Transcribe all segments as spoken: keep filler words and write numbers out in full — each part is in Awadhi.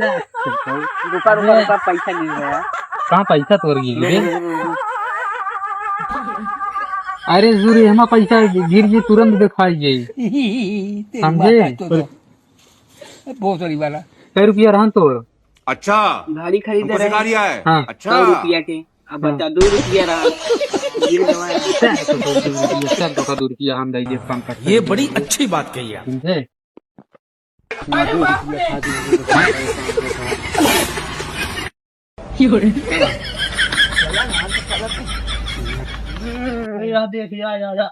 रुका, रुका, अरे। रुका, पैसा गिर गया। कहाँ पैसा तोर गिर गया? अरे जूरी, हमा पैसा गिर गई, तुरंत दिखाई जाई। समझे? बहुत सारी वाला। कै रुपया रहन तोर? अच्छा, गाड़ी खरीदे हमको रहे। सिखा रिया है। हाँ। अच्छा। सौ रुपया के, अब हाँ। बचा दो रुपया रहा। गिर गवा है। चल, तो दो रुपया, चल, तो दो रुपया हम दे दे, कम कर। ये बड़ी अच्छी बात कही आप। समझे? हाँ, दो रुपया खा दीजिए। अरे, यहाँ देख, या, या, या।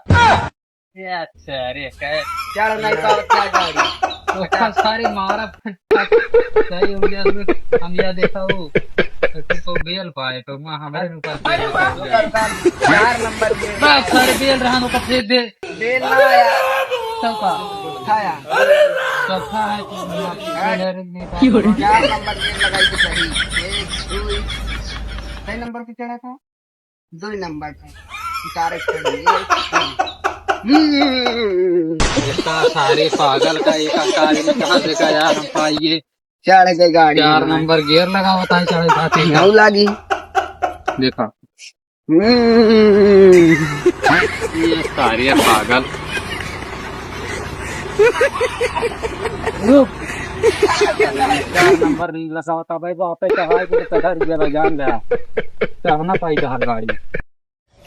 ये अच्छा, अरे, क्या, क्या नहीं पावत, क्या गाड़ी? उसका सारे मारा फटका। सही हो गया, उसमें हम यह देखा हो, तो तू तो बेल पाए, तो मैं हमारे ऊपर अरे, बेल पाए। चार नंबर बेल। बस, सारे बेल रहा, उनका फेंक दे। बेल ना आया। चौका। खाया। चौका है, तो मैं बेल है, नहीं पाया। चार नंबर बेल लगाई तो सही। एक, दो, सही नंबर पे चढ़ा था। दो नंबर पे। उतारे खड़ी है। हम्म। इतना सारे पागल का एक आदमी कहाँ से का यार हम पाइए? चढ़ गए गाड़ी चार में। नंबर गियर लगा होता है, चढ़े खातिर का। नौ लागी। देखा। हम्म। ये सारे पागल। रुक। चार नंबर नहीं लगा होता भाई, बाप पे चढ़ाई को तो चढ़ा रुपया जान ले। चढ़ना पाई तो हर गाड़ी।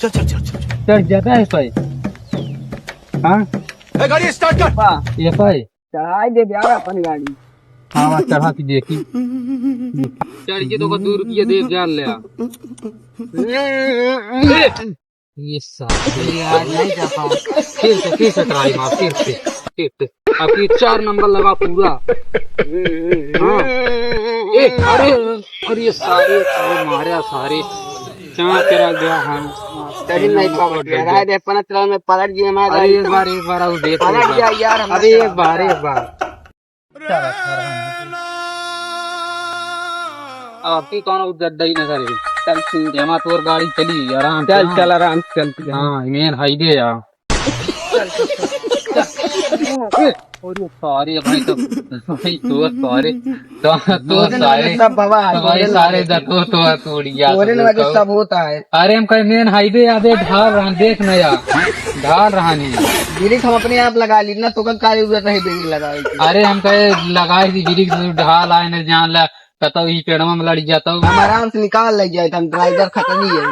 चल, चल, चल, चल। चढ़ जाता है भाई। हाँ? ए, गाड़ी स्टार्ट कर। पा। ये भाई। चढ़ाई दे यार अपन गाड़ी। हाँ, वहाँ चढ़ा के देखी। चढ़ के तो को दो रुपया दे जान ले आ। ये साले यार, नहीं जा पाऊँ। फिर से, फिर से ट्राई मार, फिर से, फिर से। अब ये चार नंबर लगा पूरा। हाँ। ए, अरे, अरे, ये सारे, सारे मारे, सारे। चार करा गया, हाँ। तभी नहीं पकड़ गया। राय दे, अपना चला में पलट गया, मैं अरे, गाड़ी एक बार, एक बार और देख, पलट एक बार। गया यार, हम अरे, एक बार, एक बार। चल, अब आपकी कौन उज्जत दई न करे। चल, ठीक। एमा तोर गाड़ी चली, आराम से, चल, हाँ। चल, आराम से चल, चल। हाँ, मेन हाईवे आ। चल, चल, चल, चल। ए, अरे, सारे भाई तो, भाई तो सारे, तो, तो बोले ना, सारे, सब बाबा, तो भाई बोले ना, सारे बोले। दतो तो तोड़िया, बोले ना, सब सब होता है। अरे, हम कहे मेन हाईवे आवे, ढाल रहा, देख नया, ढाल रहा नहीं। ब्रेक हम अपने आप लगा ली ना, तो का कार्य हुआ कहीं ब्रेक लगावे के। अरे, हम कहे लगाए दी ब्रेक, ढाल आए न जान ला, कतौ ही पेड़वा में लड़ जाता हूँ। हम आराम से निकाल ले जाए, हम ड्राइवर खतरी है।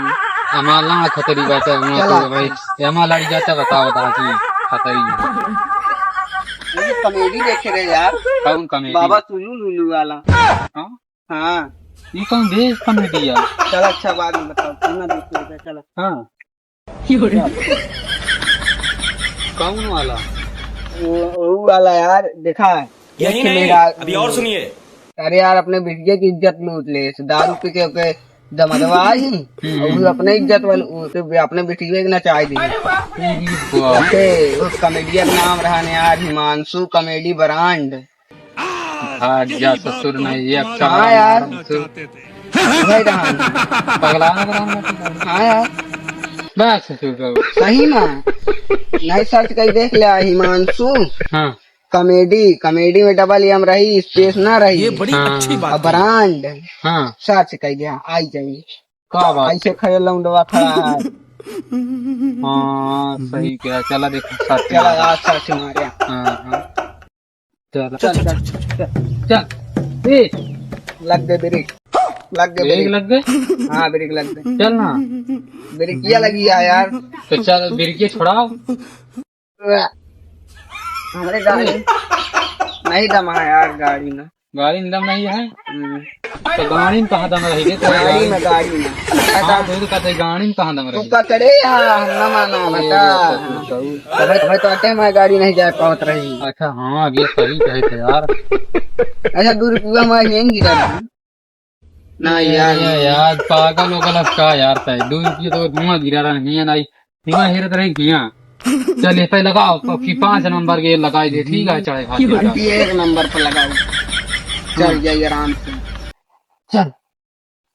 हमार ना खतरी बात है, हम चला। तो भाई, हमार लड़ जाता, बताओ, बता कि खतरी है। ये कॉमेडी देखे रहे यार। कौन कॉमेडी? बाबा सुलू लुलू वाला। हाँ? हाँ। ये कौन बेस कॉमेडी है? चल अच्छा, बाद में बताओ, सुना देखिएगा, चला। हाँ। कौन वाला? वो, वो वाला यार, देखा है? यही एक नहीं, मेरा अभी और सुनिए। अरे यार, अपने बिटिया की इज्जत लूट ले, इस दारू पी के ओके दमदवा आई, हम्म। और वो अपने इज्जत वाले, वो तो अपने बिटिया के नचाई दी। अरे बाप रे। ओके, वो कॉमेडियन नाम रहा ने यार, हिमांशु कॉमेडी ब्रांड। भाग जा ससुर नहीं, एक हाँ यार। भाई रहा। पगला ना बना। हाँ यार। बस ससुर रहो। सही ना। नहीं सर्च कर देख लिया हिमांशु। हाँ। कॉमेडी, कॉमेडी में डबल एम रही, स्पेस ना रही। ये बड़ी हाँ। अच्छी बात और है। ब्रांड। हाँ। सर्च कर दिया, आई जाएंगे। का बात? ऐसे खड़े लौंडवा खड़ा है। हाँ, सही कहा। चला देखो, सर्च चला, मारा। आज सर्च मारे। हाँ, हाँ। चल, चल, चल, चल, चल, चल। चल। ए। लग गए ब्रेक। लग गए ब्रेक ब्रेक। लग गए? हाँ, ब्रेक लग गए। चल ना। ब्रेकिया लगी है यार। तो चल, ब्रेकिया छुड़ाओ। हमरे गाड़ी नहीं दम है यार, गाड़ी में। गाड़ी में दम नहीं है? हम्म। तो गाड़ी में कहाँ दम रही रे? गाड़ी में, गाड़ी में। हाँ, तो कहते गाड़ी में कहाँ दम रही? तू पकड़े यार, हम ना माना, अरे, बता। तो भाई, भाई, तो आते में गाड़ी नहीं जा पावत रही। अच्छा, हाँ, अब ये सही कहे थे यार। अच्छा, दो रुपया हमारे यहीं गिरा दे। ना यार। यार, यार, पागल हो गलस का यार, तय दो रुपया तो हुआ गिरा रहा नहीं है, नहीं, हुआ हेरत रही किया। चल, ये पे लगाओ, तो कि पाँच नंबर के लगाई दे, ठीक है, चाहे खाते हैं। एक नंबर पर लगाओ, चल जाइए आराम से। चल।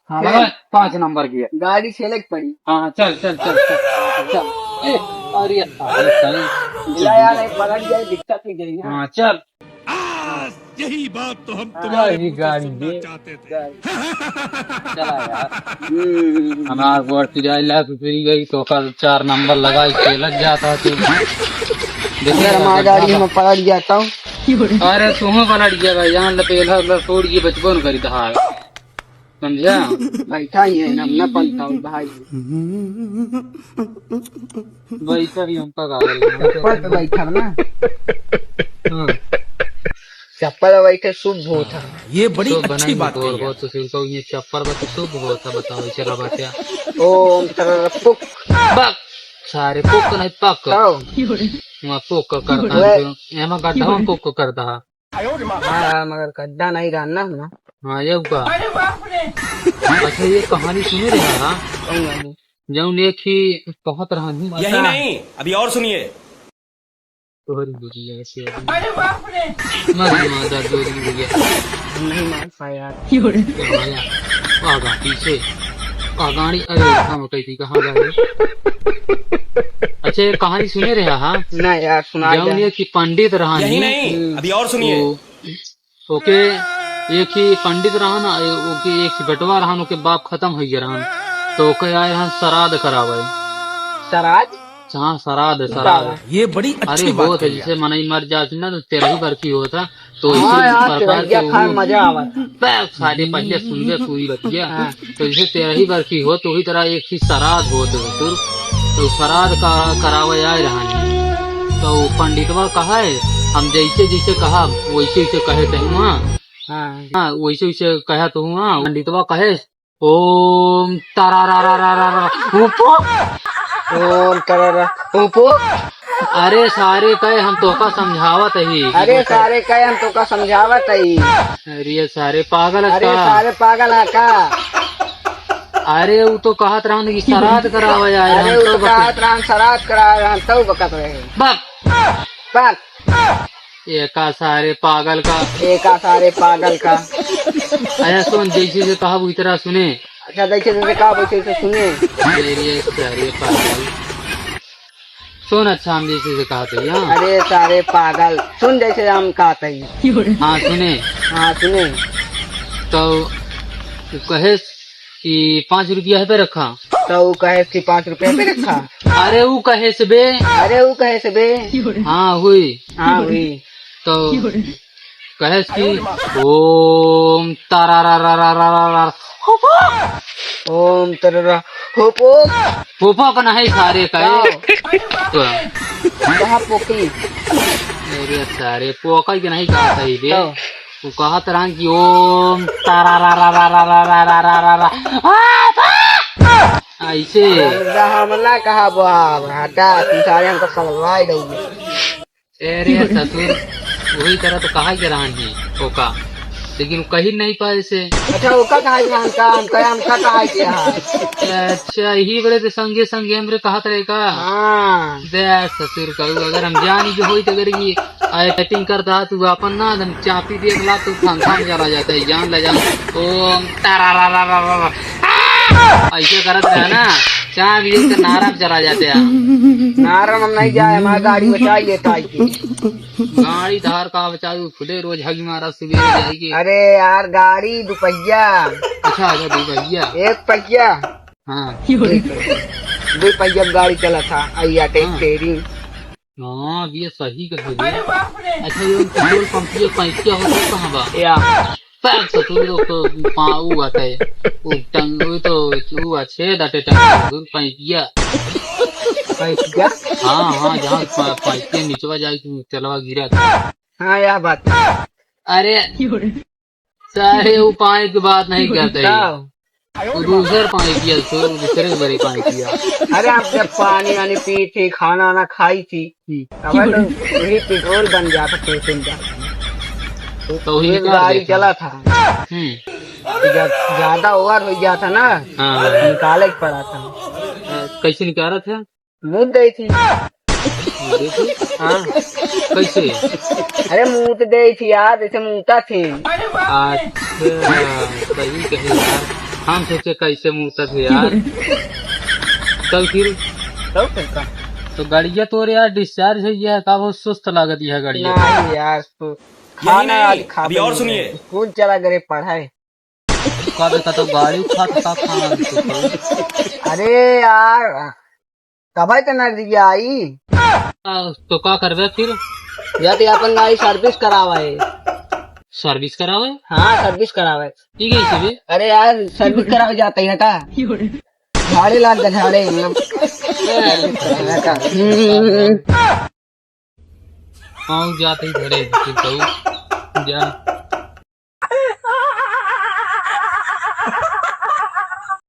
हाँ, ए, लगा, पाँच नंबर की है। गाड़ी छेले के पड़ी। हाँ, चल, चल, चल, चल, चल। ए, अरे, अरे, सही। मिला यार, एक पलट जाए, दिक्कत हो जाएगी। हाँ, चल। यही बात तो हम तुम्हारे मुंह से सुनना चाहते थे। चला यार। हमार गोड़ पिराइला, पिरी गई तो कल चार नंबर लगाई, खेलत जाता तू। देखिए, हमार गाड़ी में पलट जाता हूँ। अरे, तू पलट गया भाई, जान ले, पहला उधर छोड़ के बचबो न करी तहार। समझा? बैठा ही है, हम ना पलटाऊ भाई। बैठा ही हम पका रहे हैं। चप्पल पे बैठा ना। हाँ। चप्पल पे बैठे शुभ होत है। ये बड़ी अच्छी बात कही है। बहुत तो सुनता हूँ, ये चप्पल पर तो शुभ होत है, बताओ, चला बात है। ओम तरर पुक। बक। सारे पुक नहीं पक। आओ। वहाँ पुक करता है, एमा गड्ढा में पुक करता है। हाँ यार, मगर गड्ढा नहीं रहना ना। हाँ, ये हुआ। अरे बाप रे। अच्छा, ये कहानी सुने रहे, हाँ? कौन वाली? जौन एक ही कहत रहन ही। यही नहीं, अभी और सुनिए। तोहरी बुढ़िया से। अरे बाप रे। मर माता जोरी बुढ़िया। नहीं मार पाया यार। ये वाला। आगा पीछे। आगाड़ी, अरे, हम कही थी, कहाँ गए? अच्छा, ये कहानी सुने रहे, हाँ? ना यार, सुना जौन दे। ये कि पंडित रहन यही ही। नहीं, हम्म। अभी और सुनिए। तो ओके एक ही पंडित रहन, ओके एक ही बेटवा रहन, ओके बाप खतम होइ गया रहन, तो ओके आए रहन श्राद्ध करावे। श्राद्ध? हाँ, श्राद्ध, श्राद्ध। ये बड़ी अच्छी बात है। अरे, होत है, जैसे मनई मर जात ना, तो तेरही बरखी होत है, तो इसी प्रकार से खाए में मजा आवत है। बस, साले पहले सुन ले तू ही बतिया। हाँ। तो जैसे तेरही बरखी होत, तो वही तरह एक ही श्राद्ध होत है, तो, तो श्राद्ध का करावे आए रहन। तो पंडितवा कहे, हम जैसे जैसे कहा, वैसे वैसे कहे थे हुआ। हाँ। हाँ, वैसे वैसे कहा तो हुआ। पंडितवा कहे, "ओम तरारारारारारा, हुपो।" ओम तरारा, हुपो। अरे सारे कहे, हम तोका समझावत ही। अरे सारे कहे, हम तोका समझावत ही। अरे सारे पागल है अरे का? सारे पागल है का? अरे, उ तो कहत रहन कि श्राद्ध करावे आए अरे, रहन, उ तो तो बक- कहत रहन, श्राद्ध करावे रहन, तब बकत रहे। बक। बक। एका सारे पागल का। एका सारे पागल का। अच्छा सुन, जैसे से कहब, उही तरह सुने। अच्छा, जैसे जैसे कहब, वैसे वैसे सुने। अरे, सारे पागल। सुन, अच्छा, हम जैसे से कहत हई, हाँ। अरे, सारे पागल, सुन, जैसे हम कहत हई। हाँ, सुने। हाँ, सुने। तो उ कहे कि पाँच रुपया है पे रखा। तो उ कहे कि पाँच रुपया पे रखा। अरे, उ कहे से बे। अरे, उ कहे से बे। हाँ, हुई। हाँ, हुई। तो कहेस कि ओम तारारारारारारा, हुपो। ओम तारारा, हुपो। हुपो का नहीं सारे का, ए। तो कहाँ पोकी? अरे सारे, पोका के नहीं कहा सही बे। तो? वो कहत रहन कि ओम तारारारारारारारा। ऐसे। हमला कहा बाप, हटा, तू सारे हमको पगलवाई रही है। अरे ससुर, वही तरह तो कहा के रहन ही ओका, लेकिन वो कही नहीं पाए से। अच्छा, ओका कहा के रहन का? हम कहे, हमका कहा के रहन। अच्छा, यही बड़े तो संगे संगे हमरे कहत रहे का? हाँ। बे ससुर कहू, अगर हम जानी के होई तो अगर ये acting करता तू अपन ना, हम चापी दे ला, तू खान खान चला जाता है, जान ले जान। ओम तारा रा रा रा रा रा। ऐसे करत रहे ना, चार बजे के नारा पे चला जाते हैं। नारा में हम नहीं जाए, हमारी गाड़ी बचाई लेता है कि। गाड़ी धार का बचाई, खुले रोज हगी मारा सुबह जाएगी। अरे यार, गाड़ी दुपहिया। अच्छा, अच्छा, दुपहिया। एक पहिया। हाँ। दुपहिया गाड़ी चला था, अइया हाँ। Steering। हाँ, ये सही कहे रे। अरे बाप रे। अच्छा, ये पेट्रोल पंप, ये पैंतिया होता कहाँ बा? या। पैक से तू लोग तो पा-, ऊ आता है। वो टंग-, वो तो, वो अच्छे डाटे टंग, वो पैंतिया। पैंतिया? हाँ, हाँ, जहाँ पा-, पैंतिया निचवा जाए, तू चलवा गिरा था। हाँ, यह बात है। अरे, सारे वो पाए के बात नहीं करते। का? वो दूसर पाए किया, सो दूसरे के बरे पाए किया। अरे, हम जब पानी वानी पी थी, खाना वाना खाई थी, हम्म। तब तो वही पेट्रोल बन जाता, पेट्रोल बन। तो वही निकाल गाड़ी देता। चला था। हम्म। जब ज्यादा over हो गया था ना, हाँ। निकाले के पड़ा था। अ, कैसे निकाला था? मूत देई थी। मूत देई थी? हाँ। कैसे? अरे मूत देई थी यार, जैसे मूता थी। अच्छा, सही कहे यार। हम सोचे कैसे मूता थे यार। तब फिर? तब फिर का? तो गाड़िया तोर यार discharge हो गया है का? बहुत सुस्त लागत यह गाड़िया। नहीं यार, तो खाना नहीं, आज खा अभी और सुनिए। स्कूल चला गए पढ़ाई। का देखा तो गाड़ी उठा था, का खाना तो खाओ। अरे यार, कब है तो नजरिया आई? आ, तो का करबे फिर? या तो अपन गाड़ी सर्विस करावा है। सर्विस करावे? हाँ, सर्विस करावा है। ठीक है, इसे भी। अरे यार, सर्विस करावे जाते हैं का? झाड़े लाग गए, झाड़े, मतलब। हम्म। हाँ, जाते ही झाड़े, फिर तो जा।